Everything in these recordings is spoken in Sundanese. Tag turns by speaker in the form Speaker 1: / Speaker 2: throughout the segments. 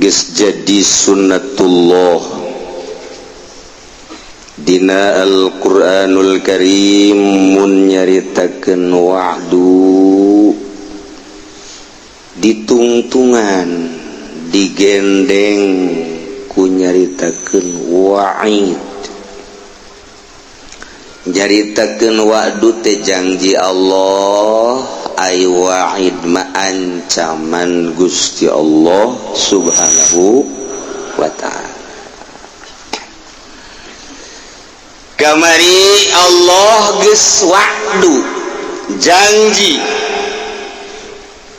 Speaker 1: Geus jadi sunnatullah dina Al-Qur'anul Karim mun nyaritakeun wa'du ditungtungan digendeng ku nyaritakeun wa'id. Nyaritakeun wa'du teh janji Allah, ay wa'id ma ancaman Gusti Allah Subhanahu wa ta'ala. Kamari Allah geus wa'du janji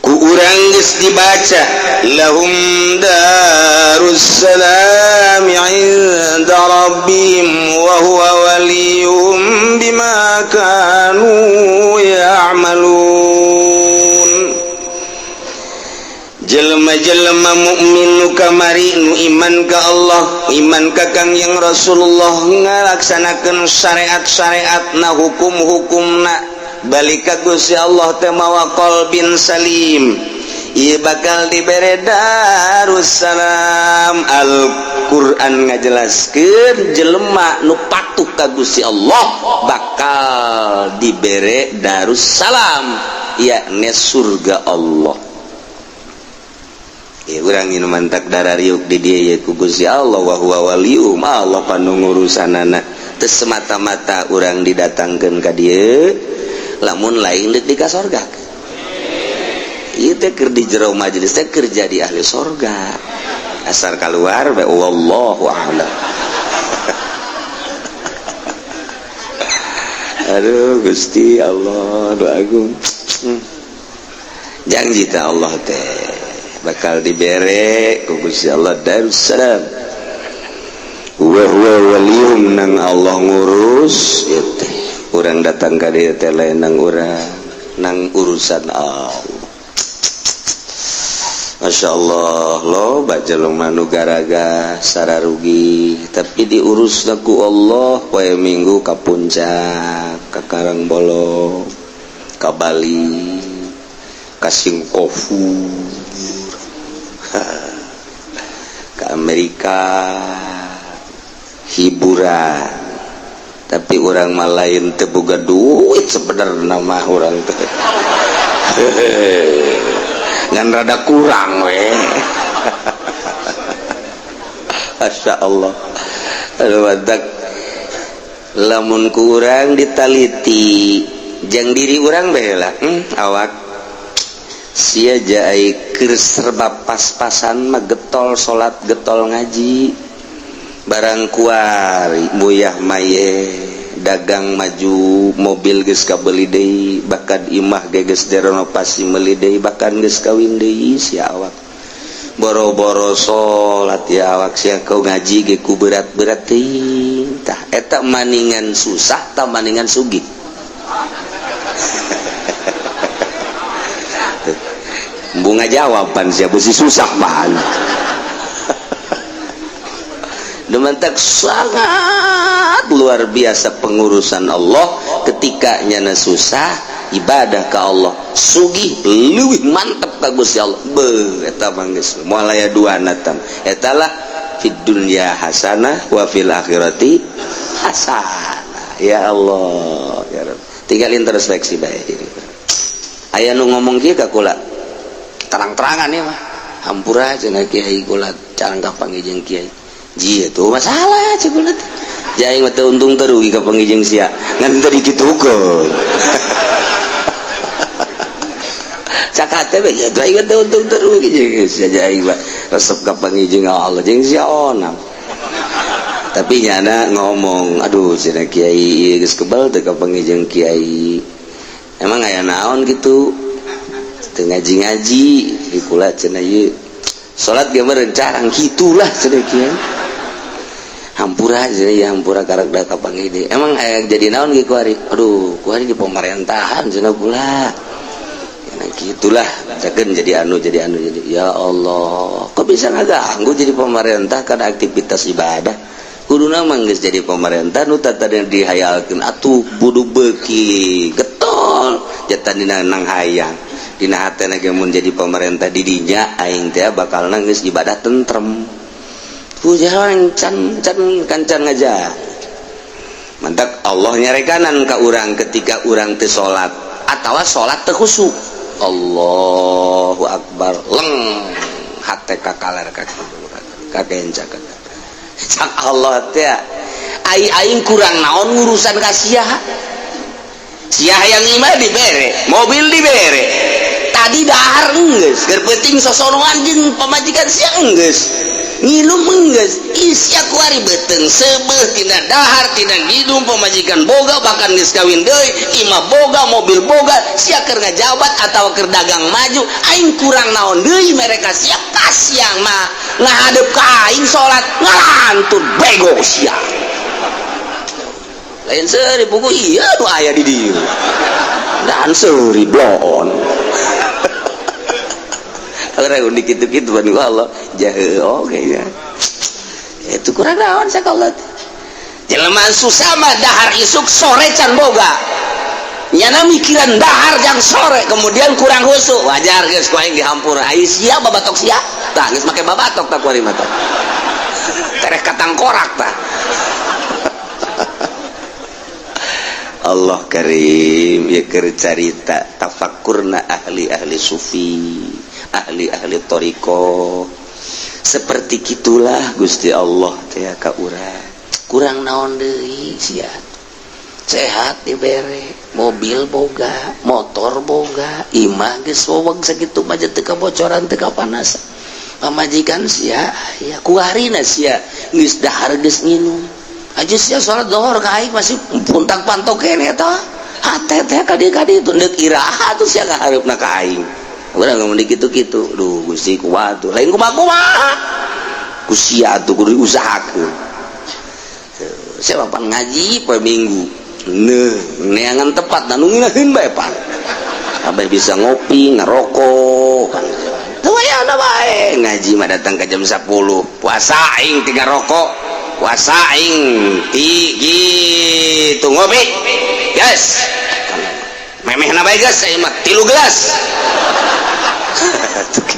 Speaker 1: ku urang geus dibaca lahum darussalam 'inda rabbihim wa huwa waliyuhum bima kanu ya'malun. Jelema-jelema mukmin nu kamari nu iman ka Allah, iman ka Kangjeng Rasulullah, ngalaksanakeun syariat-syariatna, hukum-hukumna, balik ka Gusti Allah teh mawa qalbin salim, ieu bakal dibere darussalam. Al-Qur'an ngajelaskeun jelema nu patuh ka Gusti Allah bakal dibere darussalam, yakni surga Allah. Ya, urang nu mantak darah riuk di dia ya ku Gusti Allah wa huwa waliyuhum, Allah panu ngurusanana. Teu semata-mata urang didatangkeun ka dieu lamun lain deuk di ka sorga. Ieu teh keur di jero majelis teh keur jadi ahli sorga. Asar keluar bae wallahu a'lam. Aduh Gusti Allah doa agung. Janji teh Allah teh bakal dibere ku Gusti Allah darussalam. Wa huwa waliyuhum, nang Allah ngurus ieu teh. Urang datang ka dieu teh lain nang urang, nang urusan Allah. Masya Allah loba jelema nu garaga sararugi tapi diurus ku Allah. Poe Minggu ka Puncak, ka Karangbolong, ka Bali, ka Singkofu, ke Amerika, hiburan. Tapi orang mah lain teu boga duit sebenarnya mah urang teh ngan rada kurang we. Masya Allah. Aduh mantak lamun kurang ditaliti jang diri urang bae lah, awak sia jai keur serba pas-pasan mah, getol salat getol ngaji, barang kuari muyah maye dagang maju, mobil geus kabeuli deui, bahkan imah ge geus direnovasi meuli deui, bahkan geus kawin deui. Sia awak boro-boro salat ya awak sia kau ngaji ge ku berat-berat teuing. Tah eta maningan susah tah maningan sugih. Bunga jawaban sia beusi susah pan. Demantak sangat luar biasa pengurusan Allah. Ketika nyana susah ibadah ke Allah, sugih leuwih mantep ka Gusti Allah. Beuh eta mah geus moal aya dua natam. Eta lah fid dunya hasanah wa fil akhirati hasanah. Ya Allah ya Rabb. Tinggal introspeksi bae diri. Aya nu ngomong kieu ka kula terang-terangan ya mah, hampura cenah kiai kula carang ka panggih kiai. Jia tuh masalah cek kula teh. Jaing mah teu untung teu rugi ka panggih sia. Ngan teu dikitukeun. Cak hate we ya aing mah teu untung teu rugi jeung sia, jaing mah resep ka panggih Allah jeung sia onam. Tapi nyana ngomong, aduh cenah kiai geus kebal teu ka panggih kiai. Emang aya naon gitu? Teu ngaji-ngaji di kula cenah ieu. Salat ge meureun carang kitulah cenah kiai. Hampura cenah ya, hampura karak da ka panggih deui. Emang aya jadi naon ge kuari? Aduh, kuari di pemerintahan cenah kula. Nah, gitulah cakeun jadi anu jadi anu jadi. Ya Allah, kok bisa ngaganggu jadi pemerintah karena aktivitas ibadah? Kuduna mah geus jadi pemerintah nu tadi dihayalkeun atuh budu beuki getol jatan dina nang hayang. Dina hatena ge mun jadi pemerintah di dinya aing teh bakal geus ibadah tentrem. Hujan can can kancan ngaja. Mantak Allah nyarekanan ka urang ketika urang teu salat atawa salat teu khusyuk. Allahu akbar leng hate ka kaler ka kagenca ka. Cak Allah teh ai aing kurang naon urusan ka sia. Sia yang imah dibere, mobil dibere. Tadi dahar enggeus, keur penting sosonoan jeung pamajikan sia enggeus. Nginum enggeus, sia kuari beuteung seubeuh tina dahar tina nginum pamajikan boga bahkan geus kawin deui, imah boga, mobil boga, sia keur ngajabat atawa keur dagang maju, aing kurang naon deui mereka sia kasiang mah ngahadep ka aing salat ngalantur bego sia. Lain seuri buku iya nu aya di dieu. Dan seuri bloon. Orang udah gitu-gitu ban Allah jahe oke ya. Itu kurang naon sakallah. Jelema susah mah dahar isuk sore can boga. Nyana mikiran dahar jang sore kemudian kurang khusyuk. Wajar geus ku aing dihampura. Ai sia babatok sia. Tah geus make babatok tah kuari mah tah. Tereh katangkorak tah. Allah karim ya keur carita tafakurna ahli-ahli sufi, ahli-ahli thariqah. Seperti kitulah Gusti Allah teh ka urang. Kurang naon deui sia. Sehat dibere, mobil boga, motor boga, imah geus weweg sakitu mah teu kabocoran teu kapanasan. Pamajikan sia ya kuarina sia geus dahar geus nginum. Aja sia salat zuhur ka aing masih puntang pantok keneh eta. Hate teh kadi-kadi itu deuk iraha tuh sia kahareupna ka aing. Urang ngomong kitu-kitu. Duh Gusti kumaha tuh. Lain kumaha-kumaha. Ku sia tuh kudu diusahakeun. Sia pan ngaji poe Minggu. Neuh, neangan tepat dan nu ngeunaheun bae pan. Sampai bisa ngopi, ngerokok kan. Teu aya bae ngaji mah datang ke jam 10. Puasa aing tiga rokok. Puasa aing ti gitu ngopi. Guys. Memehna bae geus aing mah 3 gelas.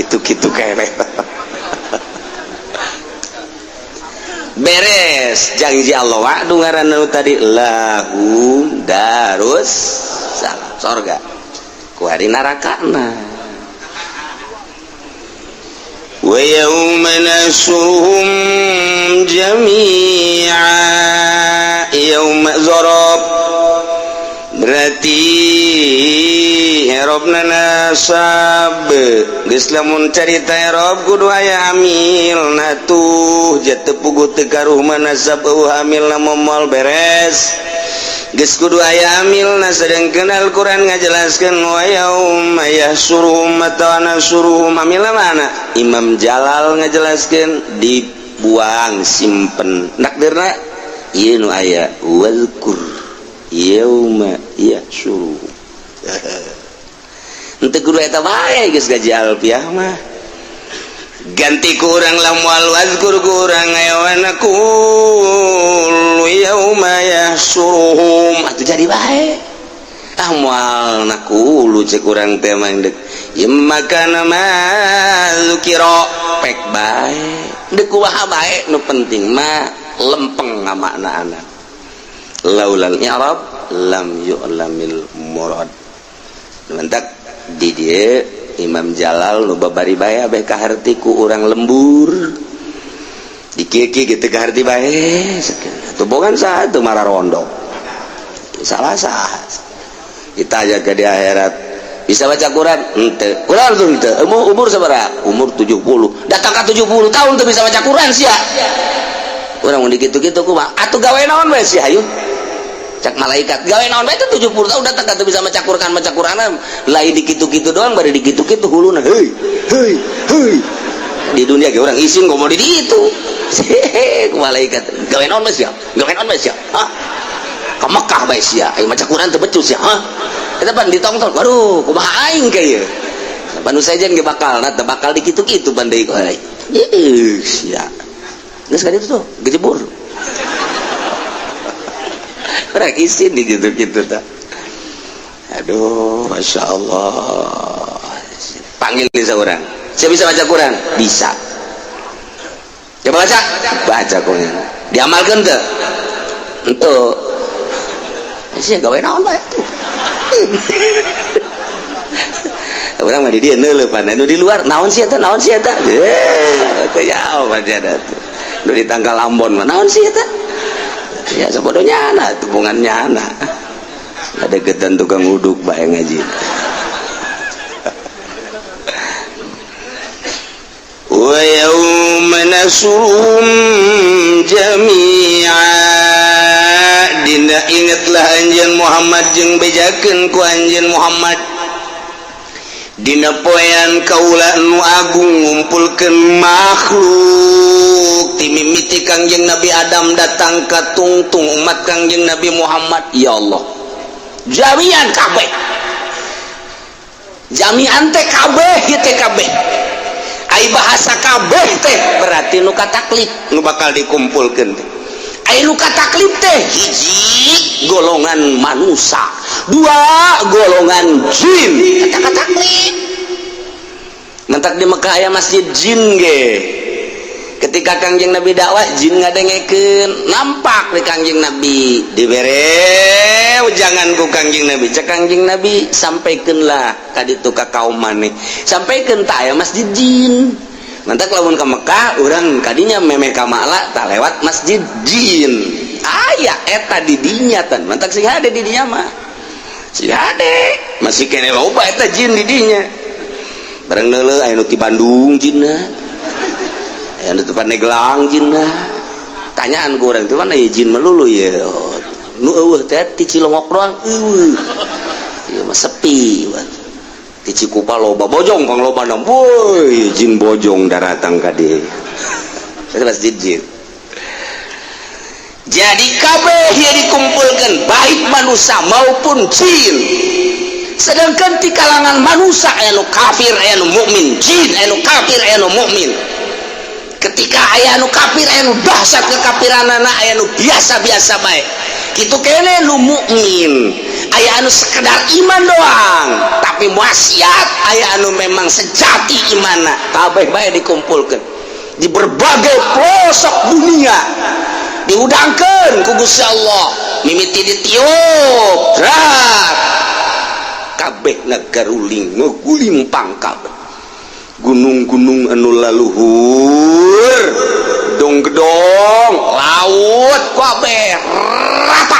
Speaker 1: Tuh gitu keneh. Beres janji Allah wa'du ngaranna nu tadi lahum darus salam sorga. Ku hari narakana. Wa yauma nasuhum jami'a yauma zarab berarti erobna nasab geus lamun carita erob kudu aya hamil na tuh jatuh puguh teu karuh nasab eueuh hamilna moal beres geus kudu aya hamilna sedengkeun Al-Qur'an ngajelaskeun wa yauma yahsyuruhum atawa nasuruhum hamilna mana Imam Jalal ngajelaskeun dibuang simpen nakdirna ieu nu aya wazkur yauma yahsyuruhum. Henteu kudu eta bae geus gaji alfiah mah. Ganti ku urang lamun wazkur ku urang ayawana kullu yauma yahsyuruhum atuh jadi bae. Ah moal nakulu cek urang teh mah deuk ieu makana ma zukira pek bae. Deuk kumaha bae nu penting mah lempeng ngamaknaana. Laulal i'rab lam yu'lamil murad. Mentak di dieu Imam Jalal nu babari bae abeh kaharti ku urang lembur. Di kieu-kieu kitu kaharti bae tuh bogan saha tuh mararondok. Salah saha. Kita aja ke di akhirat bisa baca Quran henteu. Quran tuh henteu. Umur sabaraha? Umur 70. Datang ka 70 tahun teu bisa baca Quran sia. Urang mun dikitu-kitu kumaha? Atuh gawe naon bae sia hayu. Cak malaikat gawe naon bae teh 70 tahun datang ka teu bisa maca Quran, maca Quran lain dikitu-kitu doang bari dikitu-kitu huluna heuy heuy heuy. Di dunia ge urang isin komo di ditu. Hehe ku malaikat gawe naon bae sia? Gawe naon bae sia? Hah? Ka Mekah bae sia, aing maca Quran teu becus sia, hah? Eta pan ditongton, waduh kumaha aing ka ieu. Panu sejen ge bakal na teu bakal dikitu-kitu ban deui ku aing. Ieu sia. Geus ka ditu tuh, gejebur. Urang isin di gitu-gitu tah. Aduh, Masya Allah. Panggil seorang. Saya bisa baca Quran? Bisa. Coba baca. Baca Quran. Diamalkan tuh? Untuk. Sih gawe naon bae tuh. Urang mah di dieu neuleupan, nu di luar naon sih eta, naon sih eta? Eh, teu jauh aja tuh. Nu di tangkal Ambon mah naon sih eta? Ya sabodonya nyana, tubungan nyana. Ada gedan tukang uduk bae ngaji. Wa yauma nasrum jami'a, dina ingatlah anjeun Muhammad jeung bejakeun ku anjeun Muhammad dina poean kaula nu agung ngumpulkeun makhluk ti mimiti Kangjeng Nabi Adam datang ka tungtung umat Kangjeng Nabi Muhammad. Ya Allah, jami'an kabeh, jami'an teh kabeh ieu teh kabeh. Ai bahasa kabeh teh berarti nu kataklif nu bakal dikumpulkeun teh. Ai nu kataklif teh hiji golongan manusia, dua golongan jin. Kata taklif mentak di Mekah aya masjid jin ge. Ketika Kangjeng Nabi dakwah, jin ngadengekeun, nampak di Kangjeng Nabi dibere jangan ku Kangjeng Nabi. Cek Kangjeng Nabi, sampaikeunlah ka ditu ka kaum maneh, sampaikeun tak aya masjid jin. Mantak lamun ka Mekah urang kadinya memeh ka Ma'la tak lewat masjid jin. Aya eta di dinya tan. Mantak sing hade di dinya mah. Sing hade masih kene loba eta jin di dinya. Bareng neuleuh aya nu ti Bandung jinna. Aya nu ti Pandeglang jinna. Tanyaan ku urang teh mana ya jin melulu ya. Nu eueuh teh ti Cilongok doang eueuh. Ieu mah sepi. Ti Cikupa loba bojong pang loba na. Woi, jin bojong daratang ka dieu. Eta masjid jin. Jadi kabeh yang dikumpulkan baik manusia maupun jin. Sedangkan di kalangan manusia aya nu kafir, aya nu mukmin, jin aya nu kafir, aya nu mukmin. Ketika aya nu kafir, aya nu dahsyat kekafiranana, aya nu biasa-biasa bae. Kitu kene nu mukmin, aya anu sekedar iman doang, tapi maksiat, aya anu memang sejati imanna. Kabeh bae dikumpulkan di berbagai pelosok dunia. Diudangkeun ku Gusti Allah, mimiti ditiup rat kabeh ngagaruling ngegulimpang kabeh gunung-gunung anu laluhur dong-gedong laut kabeh rata.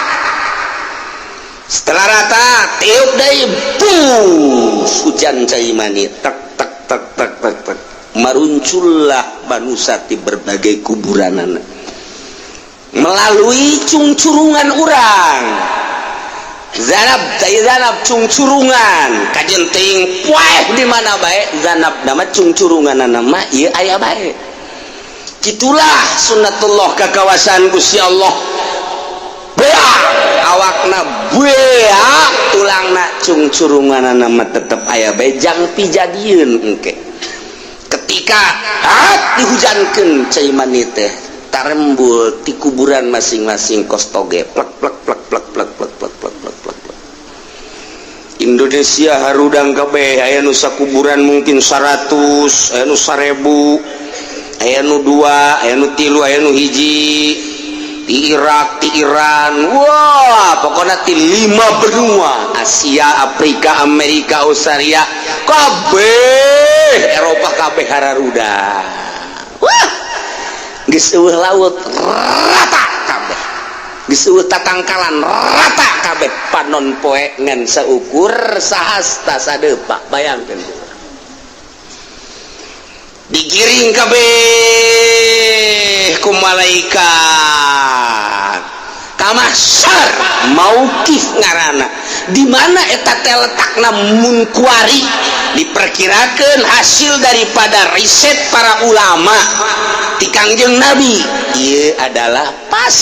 Speaker 1: Setelah rata tiup deui, bus hujan cai mani tek tek tek tek tek tek, maruncullah manusia di berbagai kuburanana melalui cungcurungan urang zanab cai zanab cungcurungan kajenting poeh di mana bae zanab nama cungcurungan nama ieu aya bae. Kitulah sunnatullah kakawasan Gusti Allah. Beak awakna, beak tulangna, cungcurungan nama tetep aya bae jang pijadieun engke ketika dihujankeun cai mani teh tarembul di kuburan masing-masing kos toge plek plek plek plek plek plek plek plek plek plek plek. Indonesia harudang kabeh, aya nu sakuburan mungkin 100, aya nu 1000, aya nu 2, aya nu 3, aya nu 1. Di Irak, di Iran, wah pokoknya di 5 benua, Asia, Afrika, Amerika, Australia, kabeh Eropa kabeh hararudang. Wah geus eueuh laut rata kabeh, geus eueuh tatangkalan rata kabeh, panon poe ngan saukur sahasta sadepa. Bayangkeun digiring kabeh ku malaikat ka mahsyar, mauqif ngaranna. Di mana eta teh letakna mun kuari diperkirakan hasil daripada riset para ulama di Kangjeng Nabi ieu adalah pas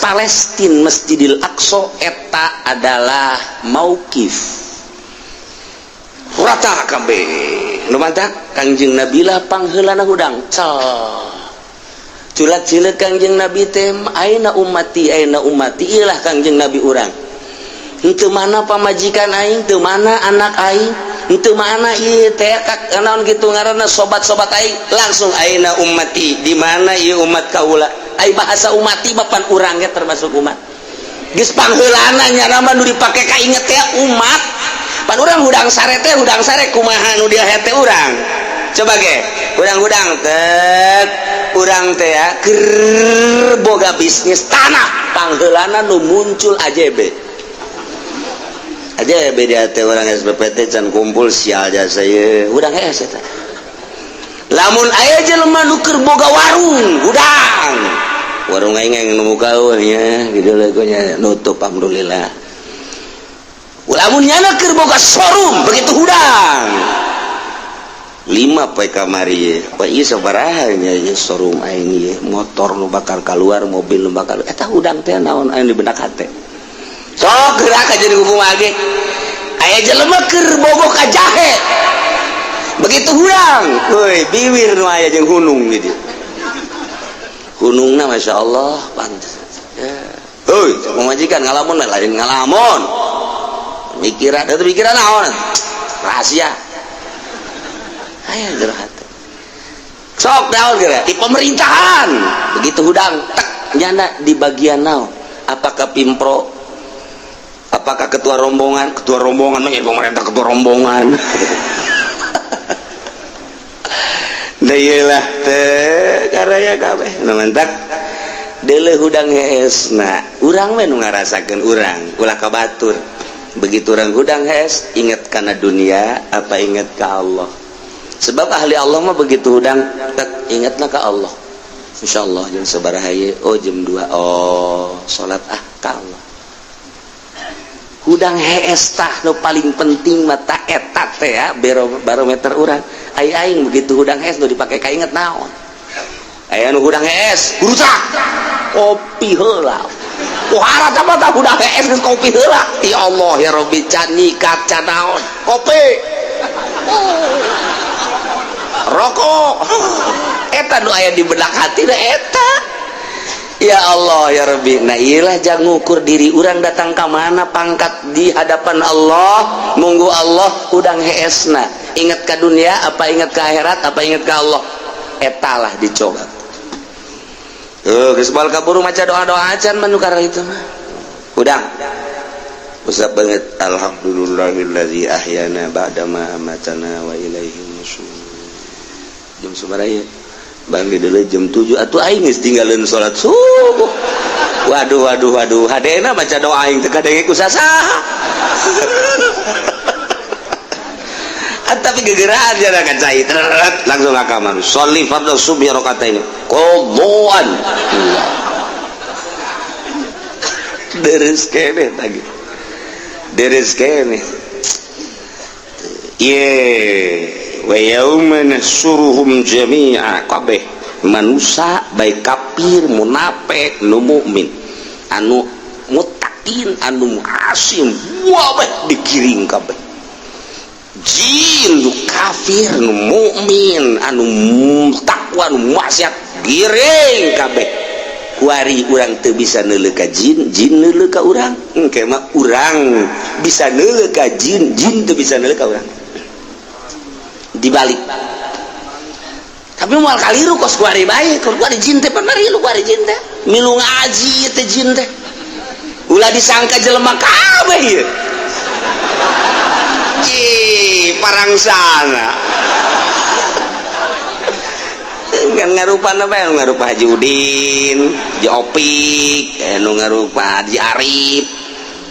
Speaker 1: Palestina, Masjidil Aqsa eta adalah mauqif rata kabeh. Nu mantak Kangjeng Nabi lah pangheulana hudang cal culat cilet Kangjeng Nabi teh, aina ummati, aina ummati. Ilah Kangjeng Nabi urang, henteu mana pamajikan aing, teu mana anak aing. Henteu mana ieu teh naon kitu ngaranna sobat-sobat aing langsung aina ummati, di mana ieu umat kaula? Ai bahasa umati mah pan urang ge termasuk umat. Geus pangheulana nya mah nu dipake ka inget teh umat. Pan urang hudang sare teh, hudang sare kumaha nu dia hete urang. Coba ge, hudang-hudang tek urang teh ya keur boga bisnis tanah, pangheulana nu muncul AJB. Aja beda teh orang SPPT can kumpul, sial jasa ieu hudang hees eta. Lamun aya jelema nu keur boga warung, hudang warung aing yang nu muka nya gitu nya nutup, alhamdulillah. Lamun nyana keur boga showroom, begitu hudang 5 poe kamari, poe ieu sabaraha nya ieu showroom aing ieu, motor nu bakal keluar, mobil nu bakal eta, hudang teh naon aya di benak hate. Sok gerak aja di kumaha ge. Aya jelema keur bogoh ka jahe, begitu hudang, woi, biwir nu aya jeung hunung gitu, hunungna Masya Allah pantes ya. Heuy, pamajikan ngalamun, lain ngalamun, mikiran itu, mikiran naon rahasia aya jero hate. Sok naon geura di pemerintahan, begitu hudang tek nyana di bagian naon, apakah pimpro, apakah ketua rombongan, ketua rombongan mah pemerintah, ketua rombongan. Da ieu lah teh karaya kabeh nu mantak deuleuh hudang heesna urang we nu ngarasakeun urang, ulah ka batur. Begitu urang hudang hees, inget kana dunia apa inget ka Allah? Sebab ahli Allah mah begitu hudang tek ingetna ka Allah. Insyaallah jam sabaraha ieu? Oh, jam 2. Oh, salat ah ka Allah. Hudang hees tah nu paling penting mata eta teh ya barometer urang. Ai aing begitu hudang hees nu dipake kainget naon? Aya nu hudang hees rusak kopi heula. Pohara mah tah hudang hees geus kopi heula. Ya Allah ya Rabbi, can nyikat can naon kopi, rokok, eta nu aya di benak hati eta. Ya Allah ya Rabbi. Nah, iyalah jangan ngukur diri orang datang ke mana pangkat di hadapan Allah. Munggu Allah udang heesna ingat ke dunia apa ingat ke akhirat apa ingat ke Allah, etalah dicoba. Tuh geus bal kaburu maca doa-doa acan manukar itu mah hudang usap banget, alhamdulillahillazi ahyana ba'da ma amatana wa ilaihi nusyur. Jam sabaraha? Bangga dulu jam 7 atuh aing geus tinggalin salat subuh. Waduh waduh waduh, hadena maca doa aing teu kadenge ku sasaha. Tapi gegeraan jana kan cai langsung ka kamar, sholli fardhu subhi rakataini qadhaan. Deres kene tadi, deres kene ye. Wa yauma nahsyuruhum jami'a, kabeh manusia baik kafir, munafik, nu mukmin, anu muttaqin, anu asim, wabeh digiring kabeh, jin nu kafir, nu mukmin, anu takwa, nu maksiat, giring kabeh. Kuari urang teu bisa neuleuh ka jin, jin neuleuh ka urang. Engke mah urang bisa neuleuh ka jin, jin teu bisa neuleuh ka urang, dibalik. Tapi moal kaliru kos kuari bae, kuari jin teh pan marilu, kuari jin teh milu ngaji teh jin teh. Ulah disangka jelema kabeh ieu. Ih, parangsana kan ngarupa apa, ngarupa Haji Udin, Haji Opik, nu ngarupa Haji Arif.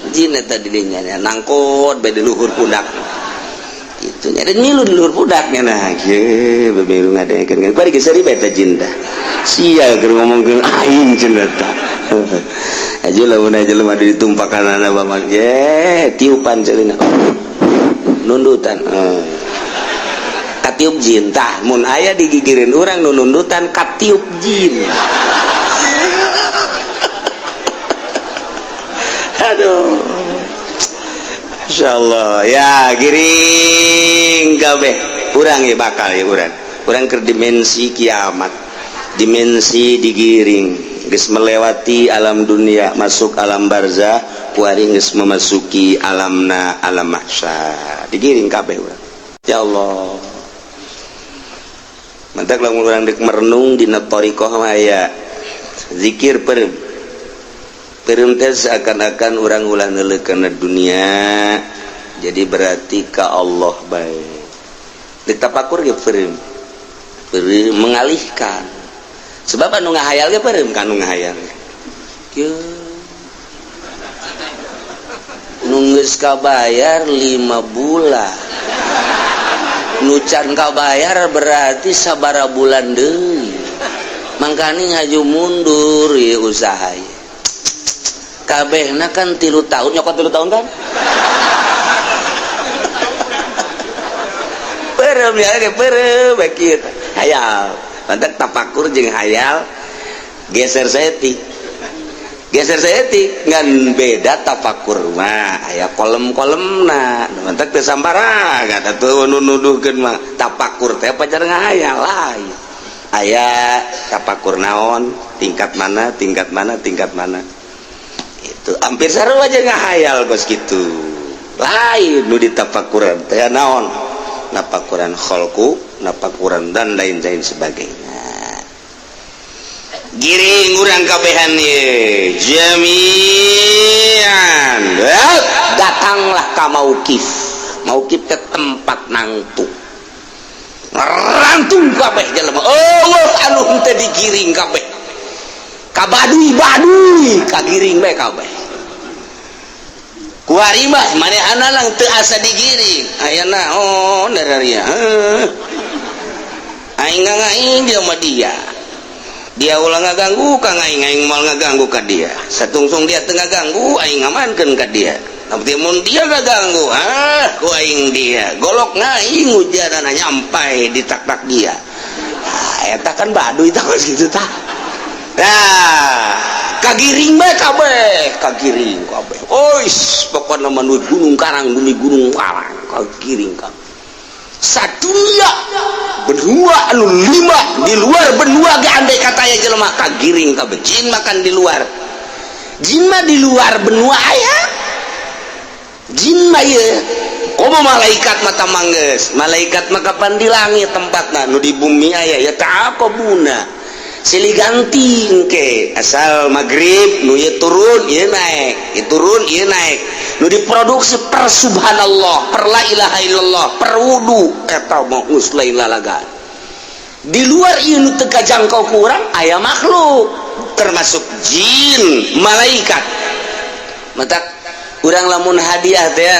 Speaker 1: Jin eta di dinya nangkot bae di luhur pundak itu nya, dan milu di luhur pundaknya. Nah kieu bemilu ngadengekeun bari geus seri bae teh jin tah, sia keur ngomongkeun aing cenah tah. Aja lamun aja jelema ditumpakanana bamak ye tiupan celina nundutan, katiup jin tah. Mun aya digigirin urang nu nundutan, katiup jin. Aduh, insyaallah ya giring kabeh urang ya, bakal ya urang, urang ke dimensi kiamat, dimensi digiring geus melewati alam dunia masuk alam barzah, kuari geus memasuki alamna alam mahsyar, digiring kabeh urang. Ya Allah, mantak lamun urang dek merenung dina thariqah mah aya zikir peureum. Peureum teh seakan-akan urang ulah neuleuh kana dunia, jadi berarti ka Allah bae. Dek tapakur ge peureum, peureum mengalihkan, sebab anu ngahayal ge peureum ka anu ngahayal. Kieu nu geus kabayar 5 bulan, nu can kabayar berarti sabara bulan deui, mangkani ngaju mundur ieu usaha ieu. Kabehna kan 3 tahun, nyokot 3 tahun kan. Peureum ya ge, peureum bae kieu hayal. Mantak tapakur jeung hayal geser saeutik, geser saeutik, ngan beda. Tapakur mah aya kolem-kolemna, mantak teu sambarangan atuh nu nuduhkeun mah. Tapakur teh pacar ngahayal lain. Aya tapakur naon, tingkat mana, tingkat mana, tingkat mana, itu hampir sarua aja ngahayal kos gitu. Lain nu ditapakuran teh naon, napakuran kholku, napakuran dan lain-lain sebagainya. Giring urang kabehan ye jami'an, datanglah ka mauqif. Mauqif ke tempat nangtung, rantung kabeh jelema. Oh, anu henteu digiring kabeh ka baduy-baduy, kagiring bae kabeh. Kuari mah manehana lang teu asa digiring, aya naon dararia aing ngaing dia mah, dia dia ulah ngaganggu ka aing, aing moal ngaganggu ka dia. Satungsung dia teu ngaganggu aing, ngamankeun ka dia. Tapi mun dia ngaganggu, ah, ku aing dia golok ngaing ujarana nyampai di tak-tak dia. Ah, eta kan baduy tah gitu tah. Nah, kagiring bae kabeh, kagiring kabeh. Ois, pokokna mah nu Gunung Karang, bumi Gunung Karang kagiring kabeh. Sadunia benua anu lima, di luar benua ge andai kata aya jelema kagiring kabeh. Jin makan di luar, jin mah di luar benua aya jin mah ye. Komo malaikat mata mangges, malaikat mah kapan di langit tempatna, nu di bumi aya ya ta'aqabuna, silih ganti engke. Asal maghrib nu ieu turun, ieu naik, ieu turun, ieu naik. Nu diproduksi per subhanallah, per la ilaha illallah, per wudu, eta mah geus lain lalagan. Di luar ieu nu teu kajangkau ku urang aya makhluk termasuk jin, malaikat. Matak urang lamun hadiah teh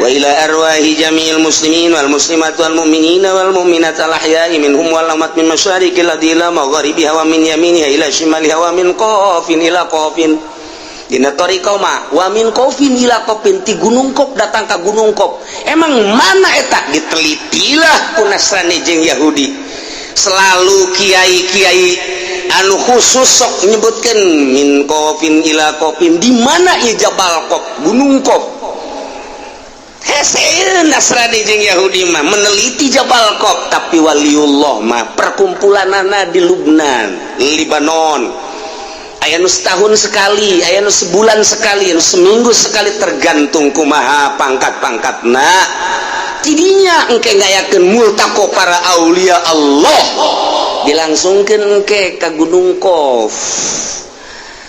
Speaker 1: wa ila arwahi jami'il muslimin wal muslimat wal mu'minina wal mu'minat al ahya'i minhum wal amwat min masyariqil ardi ila magharibiha wa min yaminiha ila shimaliha wa min qafin ila qafin. Dina thariqah mah wa min qafin ila qafin, ti Gunung Qaf datang ka Gunung Qaf. Emang mana eta ditelitilah ku Nasrani jeung Yahudi. Selalu kiai-kiai anu khusus sok nyebutkeun min qafin ila qafin, di mana ieu Jabal Qaf, Gunung Qaf. Hese Nasrani jeung Yahudi mah meneliti Jabal Qaf, tapi waliullah mah perkumpulanana di Lubnan, Libanon. Aya nu setahun sekali, aya nu sebulan sekali, anu seminggu sekali, tergantung kumaha pangkat-pangkatna. Tidinya engke ngayakeun multaqo para aulia Allah, dilangsungkeun engke ka Gunung Qaf.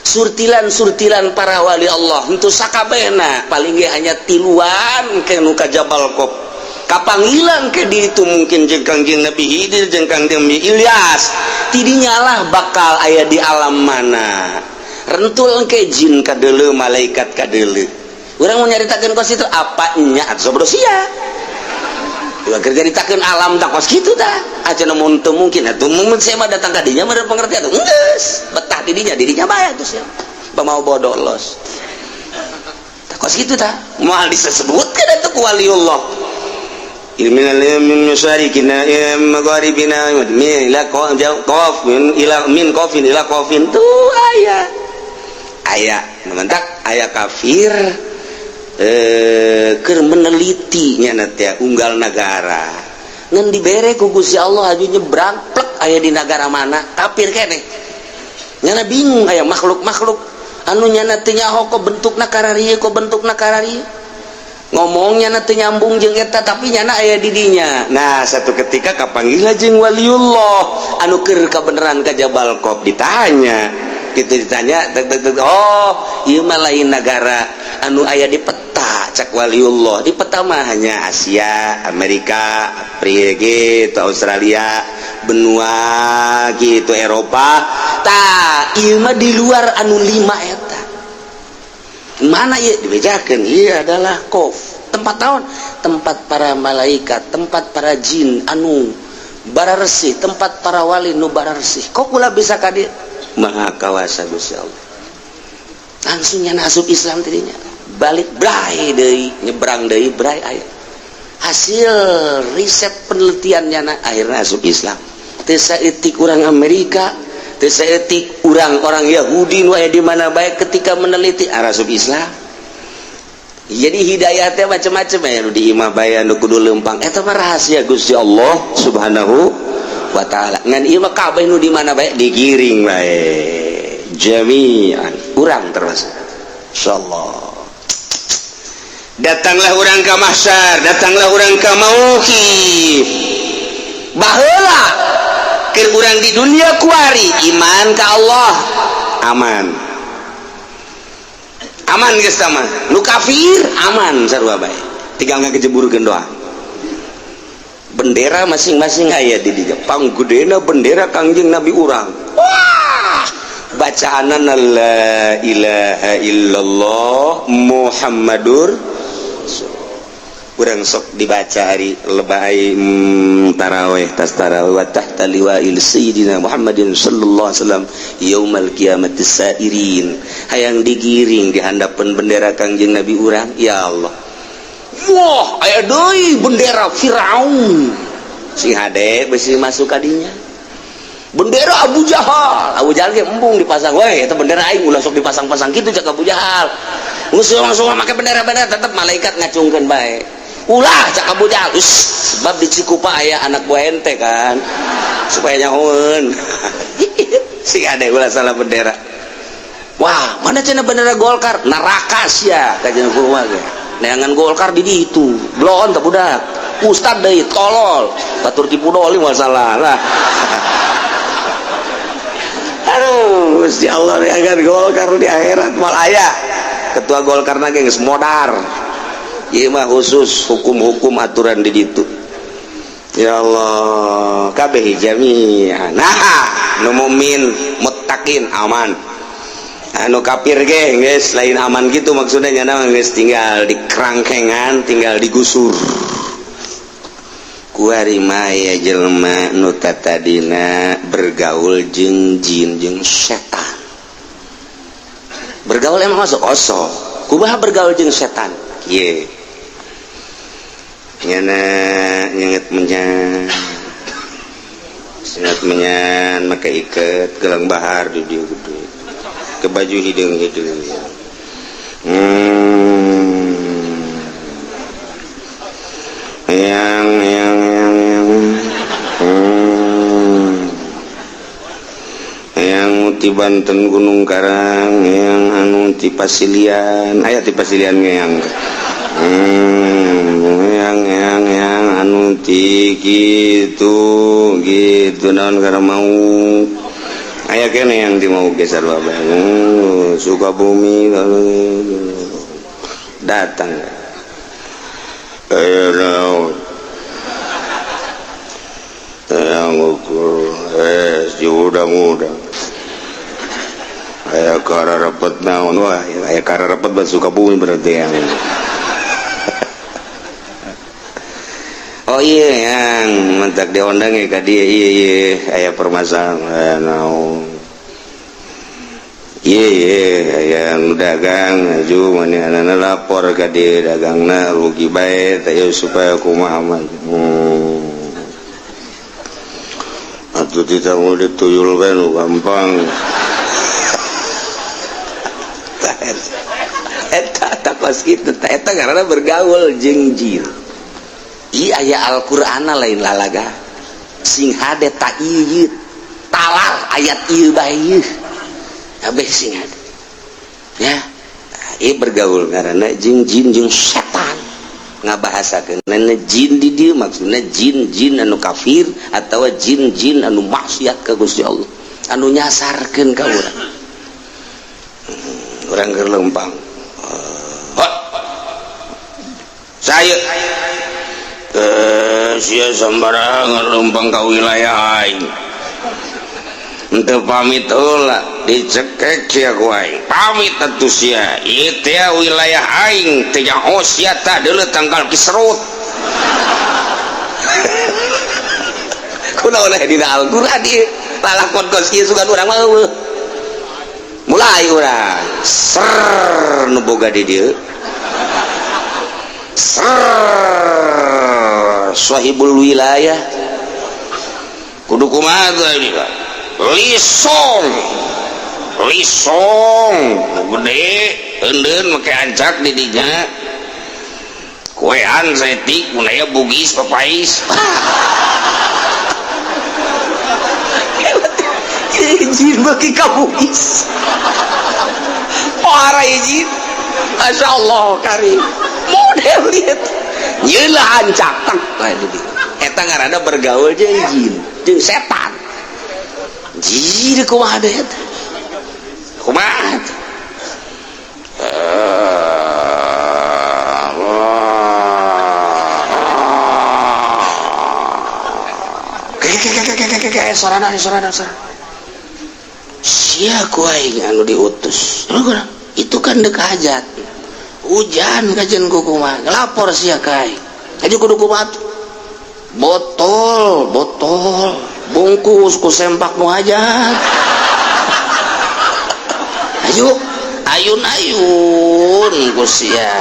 Speaker 1: Surtilan-surtilan para wali Allah untuk sakabehna, paling ge hanya tiluan ke nu ka Jabal Qaf. Kapanggilan ke di itu mungkin jeung Kangjeng Nabi Khidir jeung Kangjeng Nabi Ilyas. Tidinya lah bakal aya di alam mana rentul ke jin kadeuleu, malaikat kadeuleu. Urang mau nyaritakeun kos itu apa nya atuh bodoh sia. Dua kerja nyaritakeun alam tak kos kitu tah aja, namun teu mungkin atuh. Mun saya mah datang ka dinya mah pengertian atuh geus betah di dinya, di dinya bae atuh sia pamau bodoh los. Tah kos kitu tah moal disebutkeun atuh ku waliullah. Min masyariqina ila magharibina min ila qaf min ila min qafin ila qafin tuh aya aya mentak aya kafir keur meneliti nya teh unggal nagara ngan dibere ku Gusti Allah aju nyebrang plek aya di nagara mana kafir keneh. Nyana bingung aya makhluk-makhluk anu nyana teu nyaho kok bentukna kararieu, kok bentukna kararieu. Ngomongnya na teu nyambung jeung eta, tapi nyana aya di dinya. Nah, satu ketika kapanggih jeung waliullah anu keur kabeneran ka Jabal Qaf, ditanya gitu, ditanya tek, tek, tek, oh, ieu mah lain negara anu aya di peta. Cak waliullah, di peta mah hanya Asia, Amerika, Afrika gitu, Australia, benua gitu, Eropa. Tah, ieu mah di luar anu lima eta. Mana ieu? Dibejakeun, ieu adalah Qof. Tempat naon? Tempat para malaikat, tempat para jin anu bararesih, tempat para wali nu bararesih. Kok kula bisa ka dieu? Maha kawasa Gusti Allah. Langsung nya asup Islam tadinya. Balik bray deui, nyebrang deui bray, aya hasil riset penelitiannya na, akhirnya asup Islam. Teu saeutik urang Amerika, teu saeutik urang orang Yahudi nu aya di mana bae, ketika meneliti asup Islam. Jadi hidayahnya macam-macam ya, nu di imah bae nu kudu lempang, eta mah rahasia Gusti Allah Subhanahu wa Taala. Ngan ieu mah kabeh nu di mana bae digiring bae jami'an, urang termasuk insyaallah. Datanglah urang ka mahsyar, datanglah urang ka mauqif. Baheula keur urang di dunia kuari iman ka Allah, aman, aman geus tah mah. Nu kafir aman, sarua bae, tinggal ngakejeburkeun doa. Bendera masing-masing aya di Jepang, gedena bendera Kangjeng Nabi urang. Wah, bacaanan la ilaha illallah Muhammadur. Kurang sok dibaca hari lebay, taraweh, tas taraweh, wa tahta liwa'il sayyidina Muhammadin sallallahu alaihi wasallam yaumal qiyamati sairin. Hayang digiring di handapan bendera Kangjeng Nabi urang. Ya Allah, wah, aya deui bendera Firaun, sing hade besi masuk kadinya. Bendera Abu Jahal, Abu Jahal ge embung dipasang. Weh, eta bendera aing, ulah sok dipasang-pasang kitu, cak Abu Jahal. Geus langsung make bendera-bendera, tetep malaikat ngacungkeun bae. Ulah, cak Abu Jahal. Us, sebab di Cikupa aya anak buah ente kan, supaya nyahoeun. Sing hade, ulah salah bendera. Wah, mana cenah bendera Golkar? Neraka sia, kajian kumaha ge. Neangan Golkar di ditu blon teh budak ustad deui tolol, batur tipu doli, masalah lah. Aduh, Gusti Allah, agar Golkar di akhirat mal aya ketua Golkar na geus modar. Ieu mah khusus hukum-hukum aturan di ditu. Ya Allah, kabeh jami'an. Nah, nu mukmin muttaqin aman, anu kafir ge geus lain aman gitu maksudnya, nyana geus tinggal di kerangkengan, tinggal digusur. Kuari maya jelema nu tatadina bergaul jeung jin jeung setan. Bergaul emang masuk osok, kumaha bergaul jeung setan? Kieu nyana nyenget menyan, nyenget menyan, make iket gelang bahar di dieu gede ke baju hideung-hideung, yang yang ti Banten Gunung Karang, yang anu ti Pasilian, aya ti Pasilian yang yang anu ti gitu gitu, naon karena mau aya kene yang di mau geser bae, Sukabumi datang. Eh, naon yang ukur eh si muda-muda aya kararepet naon? Wah, aya kararepet buat Sukabumi berarti yang. Oh iya, yang mentak diundang ya ka dia. Iya, aya permasalahan naon? Iya, yang dagang maju mana lapor ka dia, dagangna rugi bae teh, supaya kumaha mah. Atuh tidak mau dituyul bae nu gampang. Eta takos kitu, eta karena bergaul jeung jin. Ieu aya Al-Qur'an, lain lalaga. Sing hade ta ieu talar ayat ieu bae ieu. Kabeh sing hade. Ya, ieu bergaul karena jeung jin jeung setan. Ngabahasakeun jin di dieu maksudna jin-jin anu kafir atawa jin-jin anu maksiat ka Gusti Allah, anu nyasarkeun ka urang. Urang keur lempang. Saya sia sembarangan lempang ka wilayah aing. Henteu pamit heula, dicekek sia ku aing. Pamit atuh sia. Ieu teh wilayah aing, teh nyaho sia tah deuleu tangkal kiserut. Kunaon aya dina Al-Qur'an ieu? Lalakon kos kieu sugan urang mah eueuh. Mulai urang ser nu boga di dieu. Ser sahibul wilayah. Kudu kumaha teh ini? Lisong. Lisong gede eundeun make ancak di dinya. Kuean saeutik mun aya bugis papais. Izin bagi ka bugis. Pohara izin. Masya Allah karim. Model lihat. Nyelah ancak tak eta ngaranna bergaul jeung jin, jeung setan. Jin kumaha deui eta? Kumaha? Kayak sorana sorana sorana. Sia ku aing anu diutus. Itu kan dek hajat. Hujan kajen ku kumaha. Lapor sia ka aing. Aja kudu kumaha. Botol, botol, bungkus ku sempak nu hajat. Ayo, ayun-ayun ku sia.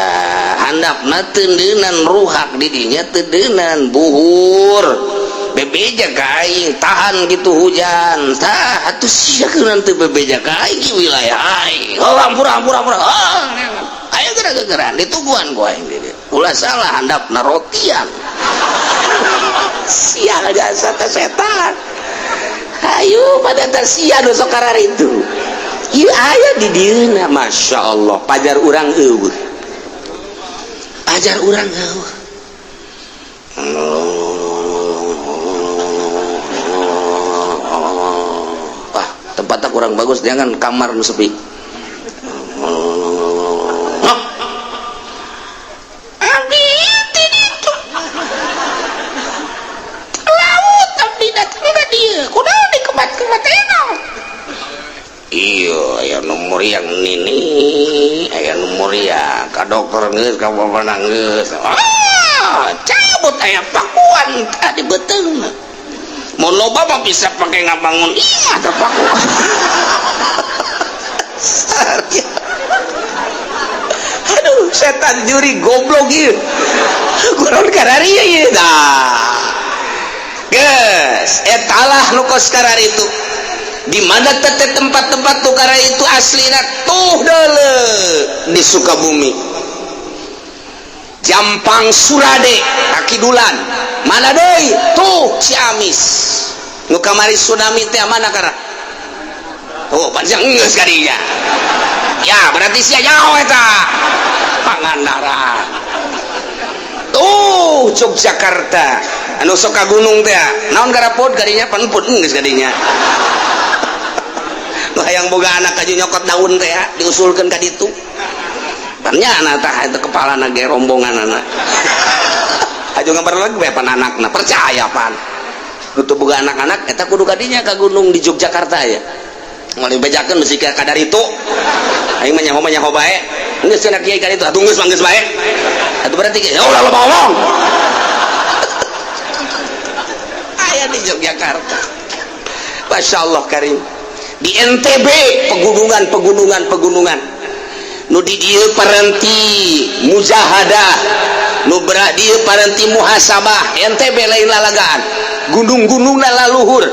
Speaker 1: Handapna teundeunan ruhak di dinya teundeunan buhur. Bebeja ka aing tahan gitu hujan. Tah atuh sia kunaon teu bebeja ka aing wilayah aing. Oh ampura ampura ampura. Oh, ayo geura-geuraan ditungguan ku aing di dieu. Ulah salah handapna rotian. Sial jasa teh setan. Ayo pada teh sia nu sok kararitu. Ieu aya di dieuna Masya Allah pajar urang eueuh. Pajar urang eueuh. Wah, tempatnya kurang bagus, jangan kamar nu sepi. Abdi itu laut abdi datang ka dieu kunaon dikemat-kemat enak. Iya, aya nu muriang nini, aya nu muriang ka dokter geus ka bapak geus. Ah, cabut aya pakuan tadi beuteung. Mun loba mah bisa pake ngabangun imah teh pakuan. Aduh, setan juri goblok ieu. Kunaon kararieu ieu tah. Geus, etalah nu kos kararitu. Di mana teh tempat-tempat tukara itu aslina tuh deuleu di Sukabumi. Jampang Surade Kakidulan. Mana deui? Tuh Ciamis. Nu kamari tsunami teh mana kara? Oh, panjang geus ka dinya. Ya, berarti sia nyaho eta. Pangandaran. Tuh Yogyakarta. Anu sok ka gunung teh. Naon garapod kadinya panput geus kadinya. Nu hayang boga anak aja nyokot daun teh diusulkeun ka ditu. Tanya anak tah eta kepalana ge rombongan anak. Aja ngabar lagi bae pan anakna percaya pan. Nu teu boga anak-anak eta kudu kadinya ka gunung di Yogyakarta ya. Moal dibejakeun mesti ka kadar itu. Aing mah nyaho bae. Geus cenah kiai ka ditu atuh geus mah geus bae. Atuh berarti ya ulah loba ngomong. Aya di Yogyakarta. Masya Allah karim. Di NTB pegunungan pegunungan pegunungan. Nu di dieu parenti mujahadah, nu berak dieu parenti muhasabah. NTB lain lalagaan. Gunung-gunungna laluhur.